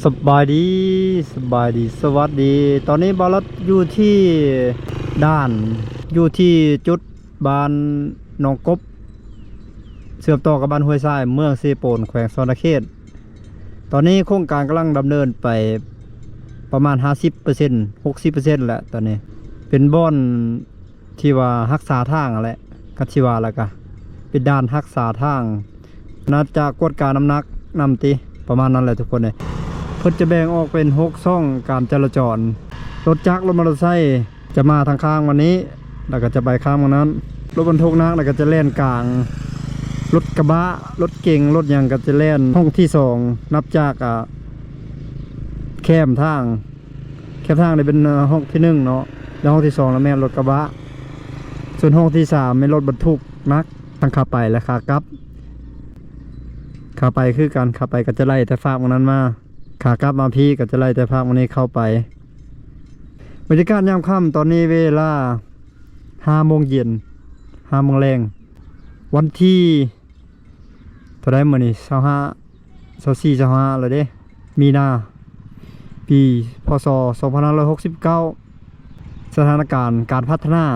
ສະບາຍດີ ສະບາຍດີ ສະຫວັດດີ. ຕອນນີ້ບ່າວລັດຢູ່ທີ່ດ່ານ ຢູ່ທີ່ຈຸດບ້ານໜອງກົບ ເຊື່ອມຕໍ່ກັບບ້ານຫ້ວຍຊາຍ ເມືອງເຊໂປນ ແຂວງສະຫວັນນະເຂດ. ຕອນນີ້ໂຄງການກຳລັງດຳເນີນໄປປະມານຫ້າສິບເປີເຊັນ ຫົກສິບເປີເຊັນແລ້ວຕອນນີ້. ເປັນບ່ອນ ທີ່ວ່າຮັກສາທາງຫັ້ນແຫຼະ ກໍທີ່ວ່າແລ້ວກະເປັນດ່ານຮັກສາທາງ ໜ້າຈະກວດການ້ຳໜັກນຳຕິ ປະມານນັ້ນແຫຼະທຸກຄົນເອີຍ. ເພິ່ນຈະແບ່ງອອກເປັນຫົກຊ່ອງການຈະລາຈອນ ລົດຈັກ ລົດມໍເຕີໄຊຈະມາທາງຂ້າງໝ່ອງນີ້ ແລ້ວກໍຈະໄປຂ້າງໝ່ອງນັ້ນ ລົດບັນທຸກໜັກແລ້ວກໍຈະແລ່ນກາງ ລົດກະບະ ລົດເກັງ ລົດຫຍັງກໍຈະແລ່ນຫ້ອງທີສອງ ນັບຈາກ ອາ ແຄມທາງ ແຄມທາງນີ້ເປັນ ເອີ ຫ້ອງທີໜຶ່ງເນາະ ແລ້ວຫ້ອງທີສອງລະແມ່ນລົດກະບະ ສ່ວນຫ້ອງທີສາມແມ່ນລົດບັນທຸກໜັກ ທັງຂາໄປແລະຂາກັບ. ຂາໄປຄືກັນ ຂາໄປກໍຈະໄລ່ແຕ່ຟາກໝ່ອງນັ້ນມາ ຂາກັບມາພີ້ກໍຈະໄລ່ແຕ່ຟາກໝ່ອງນີ້ເຂົ້າໄປ. ບັນຍາກາດຍາມຄ່ຳຕອນນີ້ເວລາຫ້າໂມງເຢັນ ຫ້າໂມງແລງ ວັນທີ ເທົ່າໃດມື້ນີ້ ຊາວຫ້າ ຊາວສີ່ ຊາວຫ້າແລ້ວເດ້ ມີນາ ປີ ພ.ສ. ສອງພັນຫ້າຮ້ອຍຫົກສິບເກົ້າ. ສະຖານະການການພັດທະນາ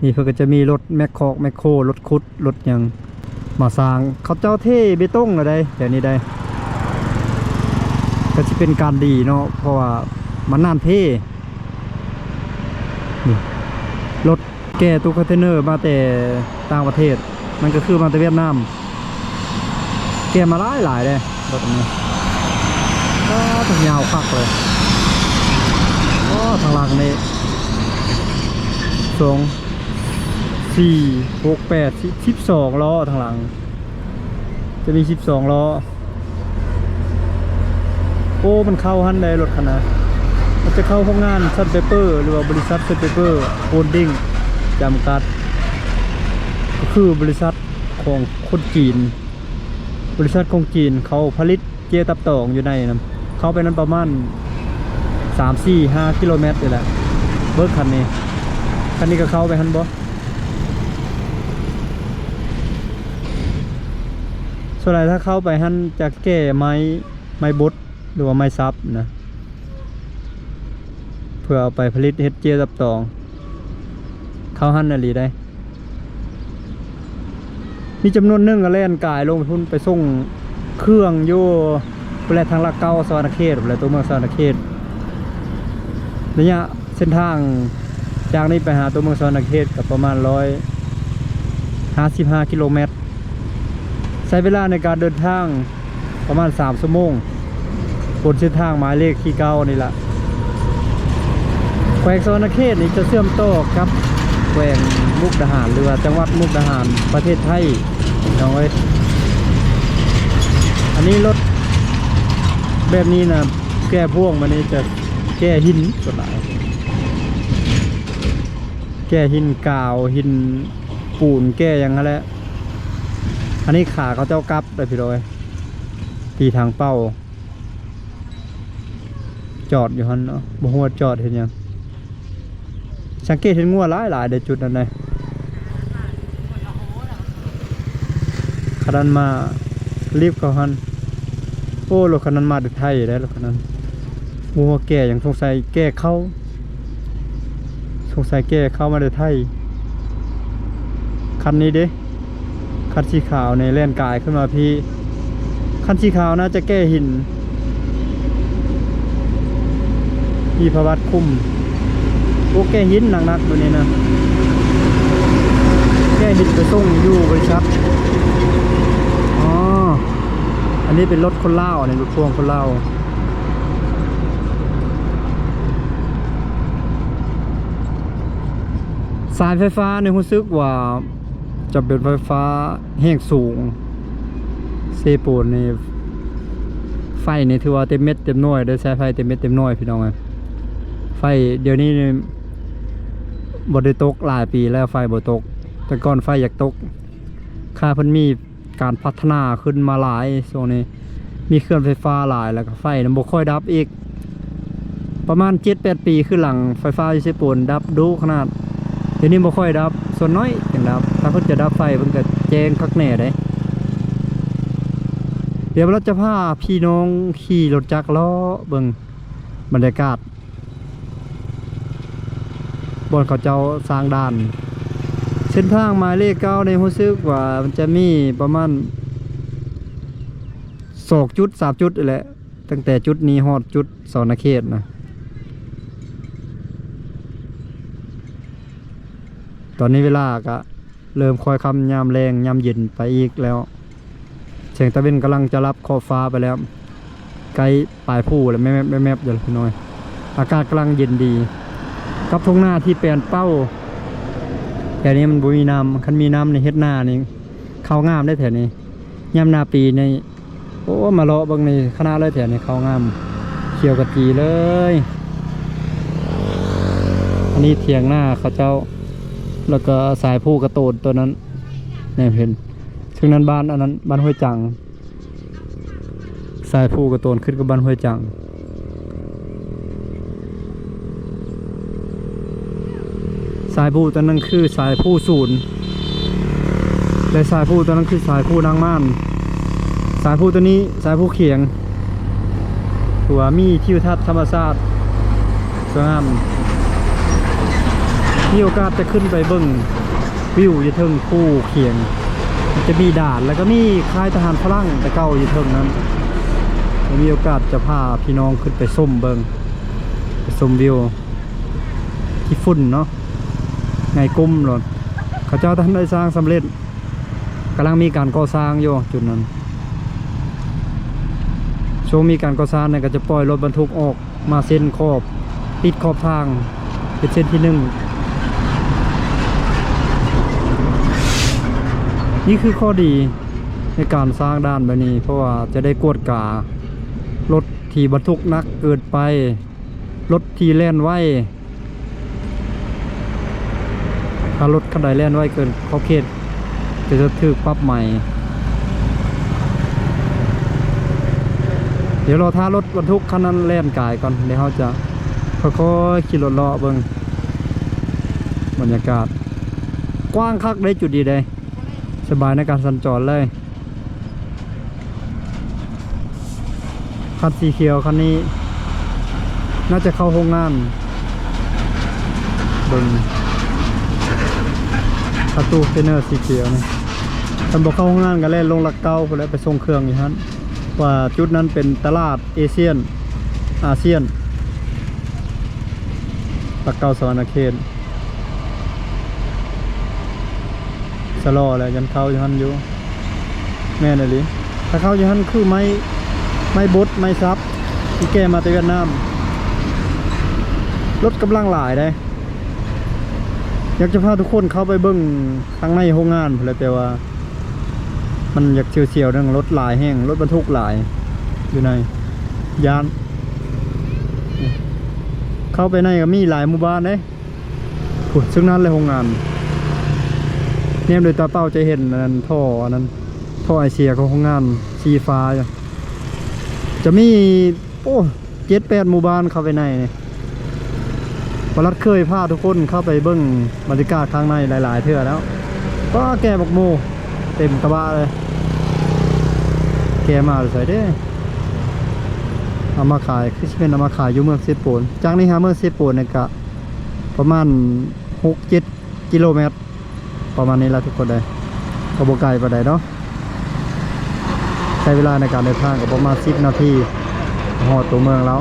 ນີ້ເພິ່ນກໍຈະມີລົດແມັກຄອກແມັກໂຄ ລົດຂຸດ ລົດຫຍັງມາສ້າງ. ເຂົາເຈົ້າເທເບຕົງແລ້ວໃດ ແຖວນີ້ໃດ ກໍຊິເປັນການດີເນາະ ເພາະວ່າມັນນານເພ. ນີ້ ລົດ ແກ່ຕູ້ຄອນເທນເນີມາແຕ່ຕ່າງປະເທດ ມັນກໍຄືມາແຕ່ຫວຽດນາມ ແກ່ມາຫຼາຍໆເດ້ ລົດອັນນີ້. ປາດ ຍາວຄັກເລີຍ. ໂອ້ ທາງຫຼັງນີ້ ສອງ ສີ່ ຫົກ ແປດ ສິບ ສິບສອງລໍ້ທາງຫຼັງ. ຈະມີສິບສອງລໍ້. ໂອ້ ມັນເຂົ້າຫັ້ນໃດ໋ ລົດຄັນນະ ມັນຈະເຂົ້າໂຮງງານຊັນໄຟເປີ ຫຼືວ່າບໍລິສັດຊັນໄຟເປີໂຮນດິງຈຳກັດ ກໍຄືບໍລິສັດຂອງຄົນຈີນ ບໍລິສັດຂອງຈີນ ເຂົາຜະລິດເຈຕັບຕອງຢູ່ໃນນັ້ນ. ເຂົ້າໄປນັ້ນປະມານສາມ ສີ່ ຫ້າກິໂລແມັດນີ້ແຫຼະ. ເບິ່ງຄັນນີ້ ຄັນນີ້ກໍເຂົ້າໄປຫັ້ນບໍ່? ສ່ວນຫຼາຍຖ້າເຂົ້າໄປຫັ້ນຈະແກ່ໄມ້ ໄມ້ບົດ ຫຼືວ່າໄມ້ສັບນະ ເພື່ອເອົາໄປຜະລິດເຮັດເຈຕັບຕອງ. ເຂົ້າຫັ້ນອີ່ຫຼີໃດ໋. ມີຈຳນວນໜຶ່ງກໍແລ່ນກາຍລົງໄປພຸ້ນ ໄປສົ່ງເຄື່ອງຢູ່ພຸ້ນແຫຼະ ທາງຫຼັກເກົ້າ ສະຫວັນນະເຂດ ພຸ້ນແຫຼະ ຕົວເມືອງສະຫວັນນະເຂດ. ໄລຍະເສັ້ນທາງຈາກນີ້ໄປຫາຕົວເມືອງສະຫວັນນະເຂດກໍປະມານຮ້ອຍຫ້າສິບຫ້າກິໂລແມັດ. ໃຊ້ເວລາໃນການເດີນທາງປະມານສາມຊົ່ວໂມງ ບົນເສັ້ນທາງໝາຍເລກທີເກົ້ານີ້ລະ. ແຂວງສະຫວັນນະເຂດນີ້ຈະເຊື່ອມຕໍ່ກັບແຂວງມຸກດາຫານ ຫຼືວ່າຈັງຫວັດມຸກດາຫານ ປະເທດໄທ ພີ່ນ້ອງເອີຍ. ອັນນີ້ລົດແບບນີ້ນະ ແກ່ພ່ວງມານີ້ຈະແກ່ຫີນສ່ວນຫຼາຍ ແກ່ຫີນກາວ ຫີນປູນ ແກ່ຫຍັງຫັ້ນແຫຼະ. ອັນນີ້ຂາເຂົາເຈົ້າກັບເດີພີ່ນ້ອງເອີຍ ຕີທາງເປົ້າ. ຈອດຢູ່ຫັ້ນເນາະ ບໍ່ຮູ້ວ່າຈອດເຮັດຫຍັງ. ສັງເກດເຫັນງົວຫຼາຍໆໃນຈຸດນັ້ນໃດ໋. ຄັນນັ້ນມາລິບເຂົ້າຫັ້ນ. ໂອ້ ລົດຄັນນັ້ນມາແຕ່ໄທໄດ໋ ລົດຄັນນັ້ນ. ບໍ່ຮູ້ວ່າແກ່ຫຍັງ ສົງໄສແກ່ເຂົ້າ ສົງໄສແກ່ເຂົ້າມາແຕ່ໄທ. ຄັນນີ້ເດ້ ຄັນສີຂາວນີ້ແລ່ນກາຍຂຶ້ນມາພີ້. ຄັນສີຂາວໜ້າຈະແກ່ຫີນ ມີພະວັດຄຸມ. ໂອ້ ແກ່ຫີນໜັກໆຢູ່ນີ້ນະ ແກ່ຫີນໄປສົ່ງຢູ່ບໍລິສັດ. ອໍ ອັນນີ້ເປັນລົດຄົນລາວ ອັນນີ້ລົດພ່ວງຄົນລາວ. ສາຍໄຟຟ້ານີ້ຮູ້ສຶກວ່າຈະເປັນໄຟຟ້າແຮງສູງ. ເຊໂປນນີ້ໄຟນີ້ຖືວ່າເຕັມເມັດເຕັມໜ່ວຍເດ້ ສາຍໄຟເຕັມເມັດເຕັມໜ່ວຍພີ່ນ້ອງເອີຍ. ໄຟດຽວນີ້ນີ້ບໍ່ໄດ້ຕົກຫຼາຍປີແລ້ວ ໄຟບໍ່ຕົກ ແຕ່ກ່ອນໄຟຢາກຕົກ ຄ່າເພິ່ນມີ ການພັດທະນາຂຶ້ນມາຫຼາຍ ຊ່ວງນີ້ມີເຄື່ອນໄຟຟ້າຫຼາຍ ແລ້ວກໍໄຟນຳບໍ່ຄ່ອຍດັບອີກ. ປະມານເຈັດແປດປີຄືນຫຼັງ ໄຟຟ້າຢູ່ເຊໂປນດັບດຸຂະໜາດ, ດຽວນີ້ບໍ່ຄ່ອຍດັບ ສ່ວນໜ້ອຍຈຶ່ງດັບ. ຖ້າເພິ່ນຈະດັບໄຟ ເພິ່ນກໍແຈ້ງຄັກແນ່ເດ້. ດຽວເຮົາຈະພາພີ່ນ້ອງຂີ່ລົດຈັກເລາະເບິ່ງບັນຍາກາດ ບ່ອນເຂົາເຈົ້າສ້າງດ່ານ. ເສັ້ນທາງໝາຍເລກເກົ້ານີ້ ຮູ້ສຶກວ່າມັນຈະມີປະມານສອງຈຸດ ສາມຈຸດນີ້ແຫຼະ ຕັ້ງແຕ່ຈຸດນີ້ຮອດຈຸດສະຫວັນນະເຂດນະ. ຕອນນີ້ເວລາກະເລີ່ມຄ້ອຍຄ່ຳ ຍາມແລງ ຍາມເຢັນໄປອີກແລ້ວ. ແສງຕາເວັນກຳລັງຈະລັບຂອບຟ້າໄປແລ້ວ ໃກ້ປາຍພູແລ້ວ ແມບໆ ແມບໆ ຢູ່ພີ່ນ້ອງ. ອາກາດກຳລັງເຢັນດີ ກັບທົ່ງນາທີ່ແປນເປົ້າ. ແຖວນີ້ມັນບໍ່ມີນ້ຳ ຄັນມີນ້ຳນີ້ເຮັດນານີ້ ເຂົ້າງາມເດ້ແຖວນີ້ ຍາມໜ້າປີນີ້. ໂອ້ ມາເລາະເບິ່ງນີ້ຂະໜາດເລີຍ ແຖວນີ້ເຂົ້າງາມ ຂຽວຂະຈີເລີຍ. ອັນນີ້ຖຽງນາເຂົາເຈົ້າ ແລ້ວກໍສາຍພູກະໂຕນຕົວນັ້ນ ແນມເຫັນ. ເຊິ່ງນັ້ນບ້ານ ອັນນັ້ນບ້ານຫ້ວຍຈັງ ສາຍພູກະໂຕນຂຶ້ນກັບບ້ານຫ້ວຍຈັງ. ສາຍພູຕົວນັ້ນຄືສາຍພູສູນ ແລະ ສາຍພູຕົວນັ້ນຄືສາຍພູນາງມ່ານ. ສາຍພູຕົວນີ້ສາຍພູຂຽງ ຖືວ່າມີທິວທັດທຳມະຊາດສວຍງາມ. ມີໂອກາດຈະຂຶ້ນໄປເບິ່ງ ວິວຢູ່ເທິງພູຂຽງ ມັນຈະມີດ່ານ ແລ້ວກໍມີຄ້າຍທະຫານຝຣັ່ງແຕ່ເກົ່າຢູ່ເທິງນັ້ນ. ມີໂອກາດຈະພາພີ່ນ້ອງຂຶ້ນໄປຊົມເບິ່ງ ໄປຊົມວິວຂີ້ຝຸ່ນເນາະ ໃຫຍ່ກົມໂລດ. ເຂົາເຈົ້າທັນໄດ້ສ້າງສຳເລັດ ກຳລັງມີການກໍ່ສ້າງຢູ່ຈຸດນັ້ນ. ຊ່ວງມີການກໍ່ສ້າງນີ້ກໍຈະປ່ອຍລົດບັນທຸກອອກ ມາເສັ້ນຂອບ ຕິດຂອບທາງ ເປັນເສັ້ນທີໜຶ່ງ. ນີ້ຄືຂໍ້ດີໃນການສ້າງດ່ານແບບນີ້ ເພາະວ່າຈະໄດ້ກວດກາລົດທີ່ບັນທຸກໜັກເກີນໄປ, ລົດທີ່ແລ່ນໄວ. ຖ້າລົດຄັນໃດແລ່ນໄວເກີນຂອບເຂດ ຈະຖືກປັບໃໝ. ດຽວລໍຖ້າລົດບັນທຸກຄັນນັ້ນແລ່ນກາຍກ່ອນ ດຽວເຮົາຈະຄ່ອຍໆຂີ່ລົດເລາະເບິ່ງ. ບັນຍາກາດກວ້າງຄັກເດ້ ຈຸດນີ້ເດ້ ສະບາຍໃນການສັນຈອນເລີຍ. ຄັນສີຂຽວຄັນນີ້ ໜ້າຈະເຂົ້າໂຮງງານ. ເບິ່ງປະຕູເທຣນເນີສີຂຽວນີ້ ຄັນບໍ່ເຂົ້າໂຮງງານກໍແລ່ນລົງຫຼັກເກົ້າພຸ້ນແຫຼະ ໄປສົ່ງເຄື່ອງຢູ່ຫັ້ນ. ວ່າຈຸດນັ້ນເປັນຕະຫຼາດເອຊຽນ ອາຊຽນ ຫຼັກເກົ້າສະຫວັນນະເຂດ. ຊະລໍແຫຼະ ຍັງເຂົ້າຢູ່ຫັ້ນຢູ່. ແມ່ນອີ່ຫຼີ ຖ້າເຂົ້າຢູ່ຫັ້ນຄືໄມ້ ໄມ້ບົດ ໄມ້ສັບ ທີ່ແກ່ມາແຕ່ຫວຽດນາມ. ລົດກຳລັງຫຼາຍເດ້. ຢາກຈະພາທຸກຄົນເຂົ້າໄປເບິ່ງທາງໃນໂຮງງານພຸ້ນແຫຼະ ແຕ່ວ່າມັນຢາກສຽວໆ ເລື່ອງລົດຫຼາຍແຮງ ລົດບັນທຸກຫຼາຍຢູ່ໃນ ຢ້ານ. ເຂົ້າໄປໃນກໍມີຫຼາຍໝູ່ບ້ານເດ້. ພຸ້ນ ເຊິ່ງນັ້ນແຫຼະໂຮງງານ ແນມໂດຍຕາເປົ່າຈະເຫັນອັນນັ້ນ ທໍ່ອັນນັ້ນ ທໍ່ໄອເສຍຂອງໂຮງງານສີຟ້າຢູ່. ຈະມີ ໂອ້ ເຈັດແປດໝູ່ບ້ານເຂົ້າໄປໃນນີ້. ປະລັດເຄີຍພາທຸກຄົນເຂົ້າໄປເບິ່ງບັນຍາກາດຂ້າງໃນຫຼາຍໆເທື່ອແລ້ວ. ປ້າ ແກ່ບັກໂມເຕັມກະບະເລີຍ. ແກ່ມາແຕ່ໃສເດ້? ເອົາມາຂາຍ ຄືຊິແມ່ນເອົາມາຂາຍຢູ່ເມືອງເຊໂປນ. ຈາກນີ້ຫາເມືອງເຊໂປນນີ້ກະປະມານຫົກເຈັດກິໂລແມັດ ປະມານນີ້ລະທຸກຄົນເອີຍ ກໍບໍ່ໄກປານໃດເນາະ. ໃຊ້ເວລາໃນການເດີນທາງກໍປະມານສິບນາທີ ຮອດຕົວເມືອງແລ້ວ.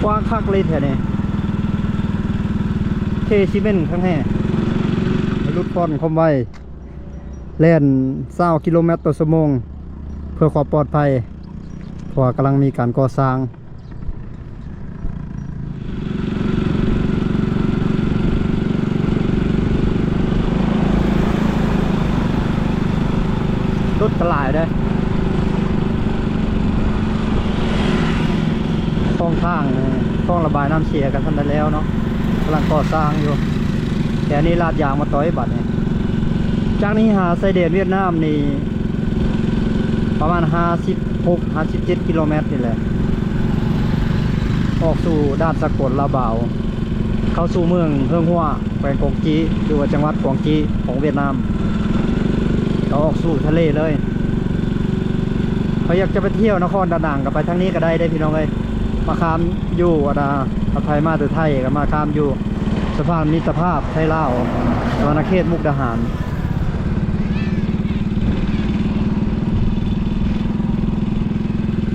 ກວ້າງຄັກເລີຍແຖວນີ້ ເທຊີເມັນຄັກແທ້. ໃຫ້ຫຼຸດຜ່ອນຄວາມໄວ ແລ່ນຊາວກິໂລແມັດຕໍ່ຊົ່ວໂມງ ເພື່ອຄວາມປອດໄພ ເພາະວ່າກຳລັງມີການກໍ່ສ້າງ. ທາງ ຄອງລະບາຍນ້ຳເສຍກໍທັນໄດ້ແລ້ວເນາະ ກຳລັງກໍ່ສ້າງຢູ່. ແຖວນີ້ລາດຢາງມາຕໍ່ຍບັດນີ້. ຈາກນີ້ຫາຊາຍແດນຫວຽດນາມນີ້ ປະມານຫ້າສິບຫົກ ຫ້າສິບເຈັດກິໂລແມັດນີ້ແຫຼະ ອອກສູ່ດ່ານສາກົນລາວບາວ ເຂົ້າສູ່ເມືອງເຮືອງຫົວ ແຂວງກວາງຈີ ຫຼືວ່າຈັງຫວັດກວາງຈີຂອງຫວຽດນາມ ກໍອອກສູ່ທະເລເລີຍ. ໃຜຢາກຈະໄປທ່ຽວນະຄອນດານັງກໍໄປທາງນີ້ກໍໄດ້ເດ້ພີ່ນ້ອງເອີຍ. ມາຂ້າມຢູ່ອັນນ່າ ຖ້າໃຜມາແຕ່ໄທກໍມາຂ້າມຢູ່ສະພານມິດຕະພາບໄທລາວ ສະຫວັນນະເຂດມຸກດາຫານ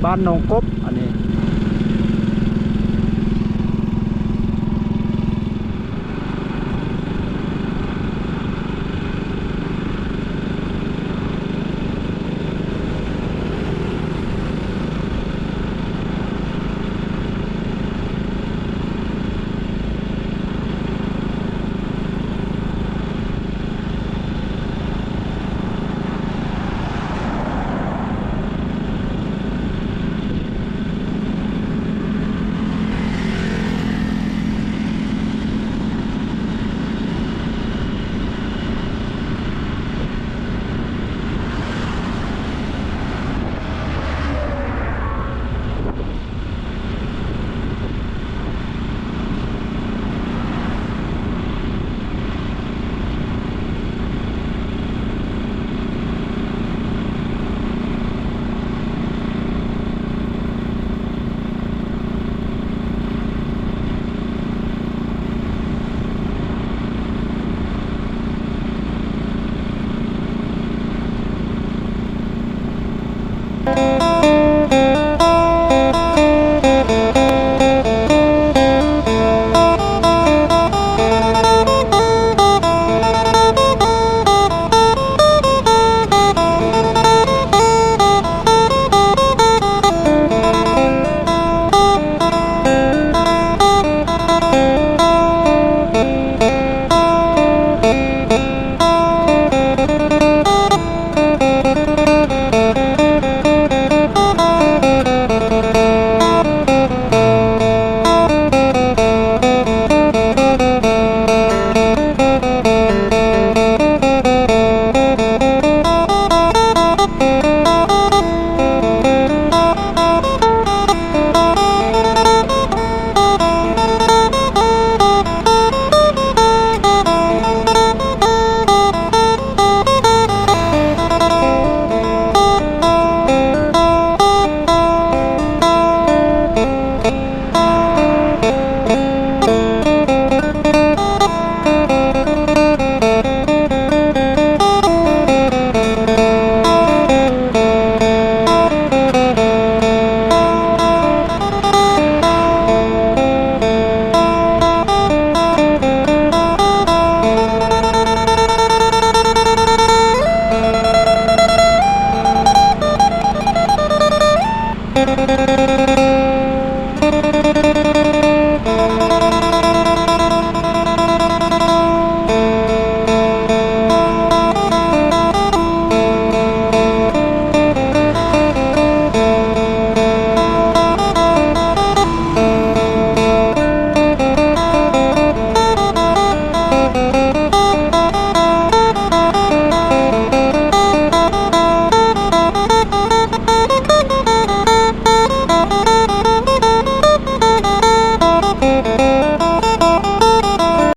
ບ້ານໜອງກົບ ອັນນີ້